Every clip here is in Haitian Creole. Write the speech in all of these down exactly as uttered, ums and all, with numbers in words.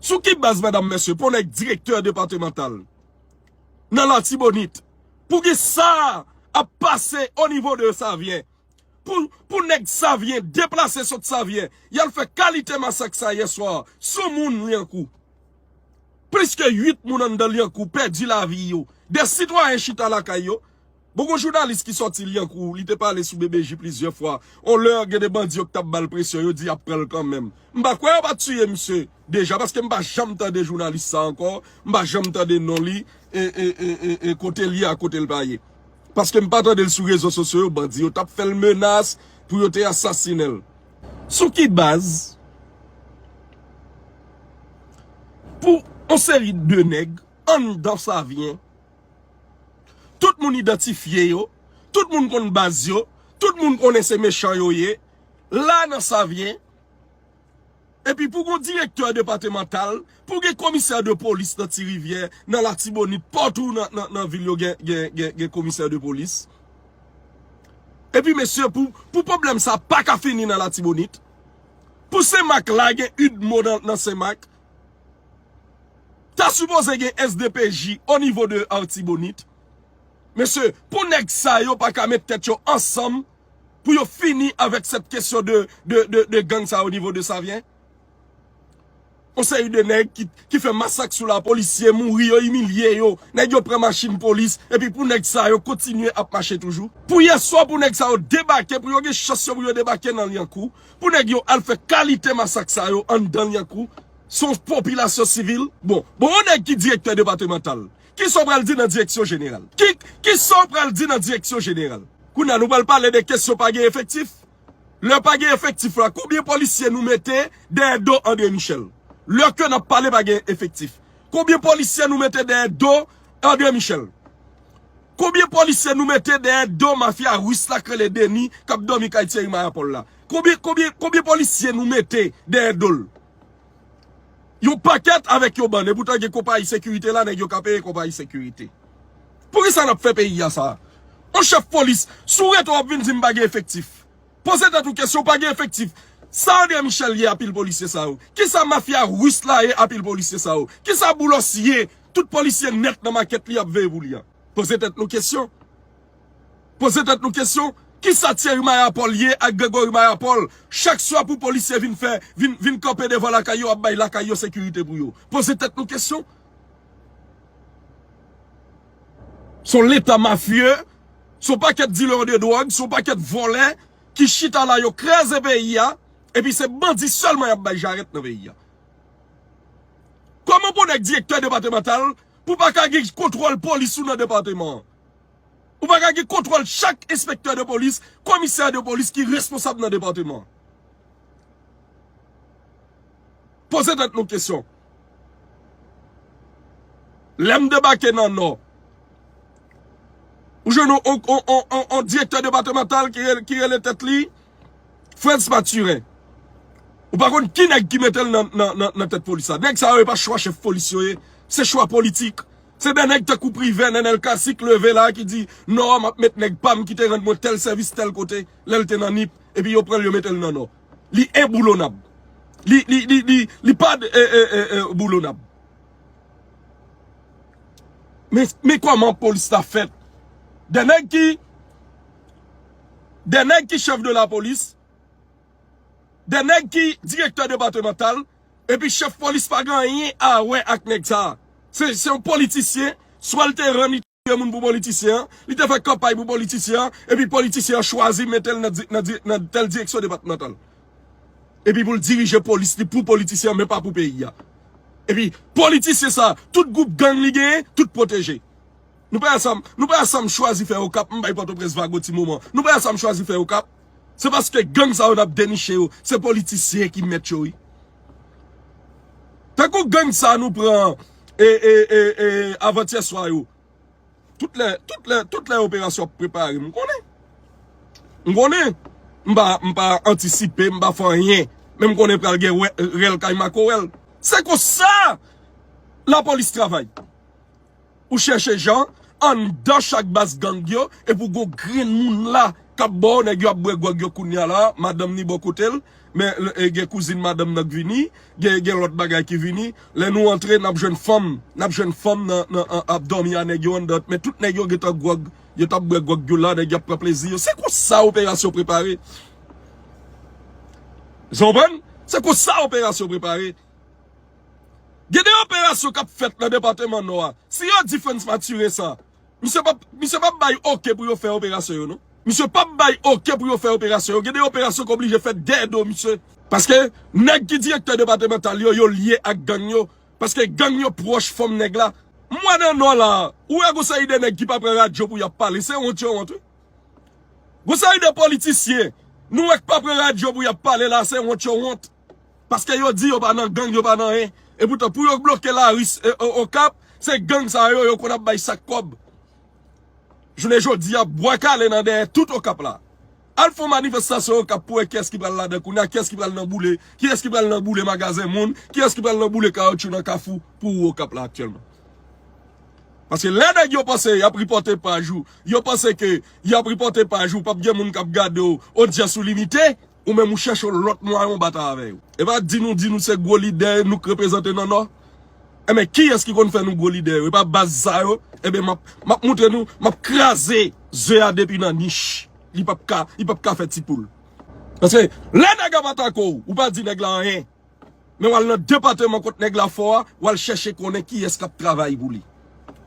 Sou ki baz, medam, mesye, pou nèg direktè depatmantal nan Latibonit, pou gen sa ap pase o nivo de Savyen, pou, pou nèg Savyen deplase sot Savyen, y al fè kalite masak sa yè swa sou moun Lyankou. Plis ke uit moun anndan Lyankou pèdi lavi yo. De sitwayen chita lakay yo. Bon, gon jounalis ki sòti Lyankou, li te pale sou B B J plizyè fwa. On lè, gen de bandi yo ki t ap ba l presyon, yo di y ap pran l kanmenm. M pa kwè yo pa t tiye misye deja, paske m pa janm tande jounalis sa ankò, m pa janm tande non li, e, e, e, e, e kote l ye a, kote l pa ye. Paske m pa tande l sou rezo sosyo yo, bandi yo t ap fè l menas pou yo te asasinen l. Sou ki baz? Pou on seri de nèg anndan Savyen, tout moun idantifye yo, tout moun konn baz yo, tout moun konnen se mechan yo ye, la nan Savyen, epi pou gon direktè depatmantal, pou gen komisè de polis nan Ti Rivyè, nan Latibonit, patou nan, nan, nan vil yo gen, gen, gen, gen komisè de polis. Epi, mesye, pou, pou pwoblèm sa pa ka fini nan Latibonit, pou Senmak la gen UDMO nan, nan Senmak, ta sipoze gen S D P J o nivo de Latibonit. Mesye, pou nèg sa yo pa ka met tèt yo ansanm pou yo fini avèk sèt kesyon de, de, de, de gang sa o nivo de Savyen. On seri de nèg ki, ki fè masak sou la, polisye mouri, yo imilye yo, nèg yo pran machin polis, epi pou nèg sa yo kontinye ap mache toujou. Pou yè swa, pou nèg sa yo debake, pou yo gen chans yo pou yo debake nan Lyankou, pou nèg yo al fè kalite masak sa yo anndan Lyankou, se yon popilasyon sivil. Bon, bon, yon nèg ki direktè depatmantal, kisa w pral di nan direksyon jeneral? Ki, kisa w pral di nan direksyon jeneral? Kounye a, nou pral pale de kesyon pa gen efektif. Lè pa gen efektif la, konbyen polisye nou mete dèyè do André Michel? Lè ke n ap pale pa gen efektif. Konbyen polisye nou mete dèyè do André Michel? Konbyen polisye nou mete dèyè do mafya ris la k rele Denis, k ap dòmi kay Thierry Mayapòl la? Konbyen, konbyen, konbyen polisye nou mete dèyè do l? Yon pakèt avèk yon bann. Epoutan gen konpayi sekirite la, nèg yo ka peye konpayi sekirite. Poukisa n ap fè peyi a sa? On chèf polis, si w rete w ap vin di m pa gen efektif. Poze tèt ou kesyon, pa gen efektif. Sa André Michel ye a pil polisye sa yo? Kisa mafya ris la ye a pil polisye sa yo? Kisa Boulos ye? Tout polisye nèt nan makèt li ap veye pou li a. Poze tèt nou kesyon. Poze tèt nou kesyon. Kisa Thierry Mayapòl ye ak Gregory Mayapòl? Chak swa pou polisye vin fè, vin, vin kanpe devan lakay yo, ap bay lakay yo sekirite pou yo. Poze tèt nou kesyon. Se yon leta mafye, se yon pakèt dilè de dwòg, se yon pakèt vòlè ki chita la, yo kraze peyi a, epi se bandi sèlman y ap bay jarèt nan peyi a. Kòman pou nèg direktè depatmantal, pou pa ka gen kontwòl polis ou nan depatman an? Ou pa ka gen kontwòl chak enspektè de polis, komisè de polis ki responsab nan depatman an? Poze tèt nou kesyon. Lè m debake nan Nò, ou jwenn on, on, on, on, on, on direktè depatmantal ki rele, ki rele tèt li Frantz Mathurin. Ou pa konn ki nèg ki mete l nan, nan, nan, nan tèt polis la. Nèg sa yo, e pa chwa chèf polis yo ye. Se chwa politik. Se de nèg tankou Privè, Nenel Cassy k leve la, ki di, "Non, m ap met nèg pa m ki te rann mwen tèl sèvis tèl kote, lè l te nan Nip, epi yo pran l, yo mete l nan Nò." Li enboulonab. Li, li, li, li, li pa, e, e, e, e, boulonab. Men, men kòman polis la fèt? De nèg ki, de nèg ki chèf de la polis, de nèg ki direktè depatmantal, epi chèf polis pa gen anyen a wè ak nèg sa a. Se, se yon politisyen, swa l te rann, li touye moun pou politisyen an, li te fè kanpay pou politisyen an, epi politisyen an chwazi mete l nan di-, nan di-, nan tèl direksyon depatmantal. Epi pou l dirije polis li pou politisyen an, men pa pou peyi a. Epi politisyen sa, tout gwoup gang li genyen, tout pwoteje. Nou pa ansanm, nou pa ansanm chwazi fè Okap, m bay Pòtoprens vag yon ti moman. Nou pa ansanm chwazi fè Okap. Se paske gang sa yo n ap deniche yo, se politisyen ki mèt yo, wi. Tankou gang sa nou pran, e, e, e, e, avantyè swa yo. Tout lè, tout lè, tout lè operasyon ap prepare, m konnen. M konnen. M pa, m pa antisipe, m pa fè anyen. Men m konnen pral gen wè-, rèl kay makowèl. Se konsa lapolis travay. Ou chèche jan, anndan chak baz gang yo, epi w gon grenn moun la k ap ba w, nèg yo ap bwè gwòg yo kounye a la, madanm ni bò kote l, Men, e, gen kouzin madanm nan k vini, gen, gen lòt bagay ki vini. Lè nou antre, n ap jwenn fanm, n ap jwenn fanm nan, nan, an, ap dòmi a nèg yo anndan. Men tout nèg yo gentan gwòg, yo t ap bwè gwòg yo la, nèg yo ap pran plezi yo. Se konsa operasyon prepare. Zòbòn, se konsa operasyon prepare. Gen de operasyon k ap fèt nan depatman Nò a. Si yo di Frantz Mathurin sa, misye p ap, misye p ap bay oke pou yo fè operasyon yo, non. Misye p ap bay oke pou yo fè operasyon yo. Gen de operasyon k oblije fèt dèyè do misye. Paske nèg ki direktè depatmantal yo, yo lye ak gang yo. Paske gang yo pwòch fanm nèg la. M wè nan Nò la, ou wè gon seri de nèg ki pa pran radyo pou y ap pale. Se wont yo wont, wi. Gon seri de politisyen, nou wè k pa pran radyo pou y ap pale la, se wont yo wont. Paske yo di yo pa nan gang, yo pa nan anyen. Epoutan, pou yo bloke lari, e, o, Okap, se gang sa yo, yo konn ap bay sak kòb. Jounen jodi a, bwa kale nan dèyè tout Okap la. Al fè yon manifestasyon Okap pou wè kiyès ki pral ladan kounye a, kiyès ki pral nan boule, kiyès ki pral nan boule magazen moun, kiyès ki pral nan boule kawotchou nan kafou pou ou Okap la aktyèlman. Paske lè nèg yo panse y ap ripòte paj ou, yo panse ke y ap ripòte paj ou, p ap gen moun k ap gade w, odyans ou limite, ou menm ou chèche yon lòt mwayen w batay avè yo. E pa di nou, di nou se gwo lidè, nou k reprezante nan Nò. Enben, kiyès ki konn fè nou gwo lidè yo? E pa baz sa yo? Enben, m ap, m ap moutre nou, m ap kraze ze a depi nan nich. Li p ap ka, li p ap ka fè ti poul. Paske lè nèg ap atake w, ou pa di nèg la anyen. Men w al nan depatman kot nèg la fò a, w al chèche konnen kiyès k ap travay pou li.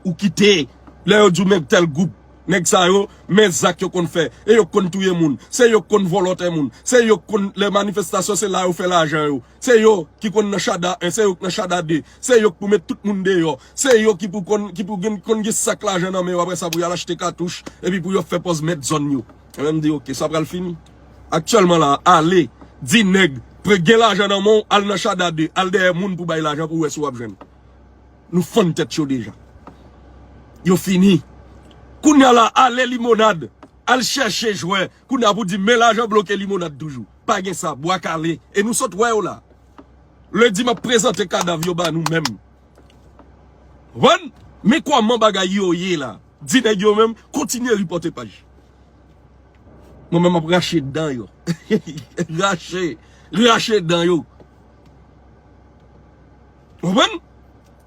Ou kite, lè yo di w men tèl gwoup, nèg sa yo, men zak yo konn fè, e yo k konn touye moun, se yo k konn vòlò tè moun, se yo k konn lè manifestasyon, se la yo fè lajan yo, se yo ki konn nan chada en, se yo k nan chada de, se yo k pou met tout moun deyò, se yo ki pou konn, ki pou gen, konn gen sak lajan nan men yo, apre sa pou y al achte katouch, epi pou yo fè pòz mèt zòn yo. Mwen menm m di, oke, sa pral fini. Aktyèlman la, ale, di nèg, pre-, gen lajan nan men w, al nan chada de, al dèyè moun pou bay lajan pou w wè si w ap jwenn. Nou fann tèt yo deja. Yo fini. Kounye a la, ale Limonad, al chèche jwè. Kounye a pou di, men lajan bloke Limonad toujou. Pa gen sa, bwa kale. E nou sot wè yo la. Lendi, m ap prezante kadav yo ba nou menm. Konprann? Men kòman bagay yo ye la. Di nèg yo menm, kontinye ripòte paj. Mwen menm, m ap rache dan yo. Rache, rache dan yo. Konprann?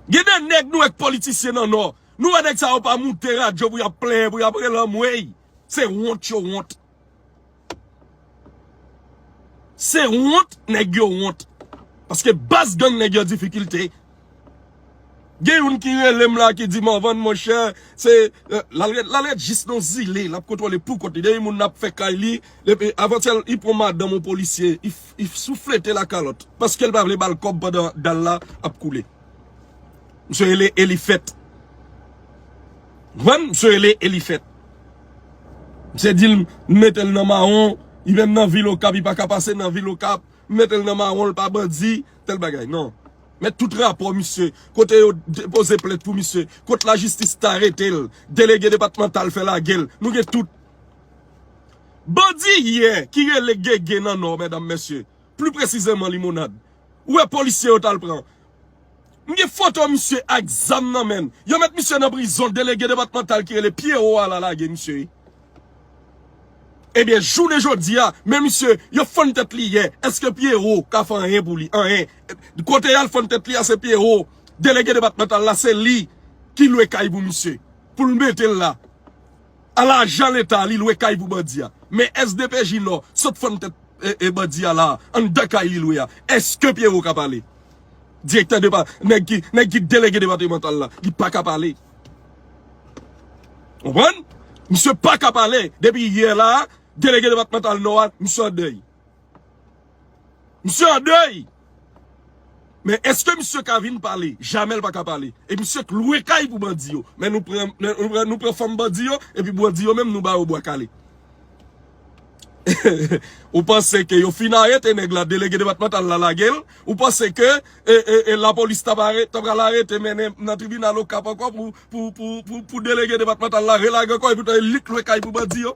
Gen de nèg nou wè k politisyen nan Nò. Nou wè nèg sa yo pa moute radyo pou y ap plenyen, pou y ap rele anmwey. Se wont yo wont. Se wont, nèg yo wont. Paske baz gang nèg yo difikilte. Gen youn ki rele m la, ki di, "Morvan, monchè, se, eh, l al ret, l al ret jis nan zile, l ap kontwole pou kont li." Depi moun nan ap fè kay li, depi avantyè, li pran madanm yon polisye, li f-, li souflete lakalòt. Paske l pa vle ba l kòb pandan dal la ap koule. Misye rele Elifèt. Konprann? Misye rele Elifèt. Misye di l, m mete l nan mawon, li menm nan vil Okap, li pa ka pase nan vil Okap, m mete l nan mawon, l pa bandi, tèl bagay. Non. Men tout rapò misye, kote yo depoze plent pou misye, kot lajistis t arete l, delege depatmantal fè lage l, nou gen tout. Bandi yè ki rele Gege nan Nò, medam, mesye, pli presizeman Limonad. Ou wè polisye yo t al pran. M gen foto misye ak zam nan men l. Yo met misye nan prizon, delege depatmantal ki rele Pyero a la lage misye, wi. Ebyen, jounen jodi a, men misye, yo fann tèt li yè. Èske Pyero ka fè anyen pou li? Anyen. Kote y al fann tèt li a, se Pyero, delege depatmantal la, se li ki lwe kay pou misye. Pou l mete l la. A lajan Leta, li lwe kay pou bandi a. Men S D P J Nò sot fann tèt, e, e, bandi a la, anndan kay li lwe a. Èske Pyero ka pale? Direktè depa-, nèg ki, nèg ki delege depatmantal la, li pa ka pale. Konprann? Misye pa ka pale. Depi yè la, delege depatmantal Nò a, misye an dèy. Misye an dèy. Men èske misye ka vin pale? Jamè l pa ka pale. E misye k lwe kay pou bandi yo. Men nou pran, nou pran, nou pran fanm bandi yo, epi bandi yo menm nou ba yo bwa kale. Ou panse ke yo fin arete nèg la, delege depatmantal la lage l? Ou panse ke, e, e, e, lapolis t ap are-, t ap pral arete mennen nan tribinal Okap ankò pou, pou, pou, pou, pou delege depatmantal la relage ankò, epi tou e li k lwe kay pou bandi yo?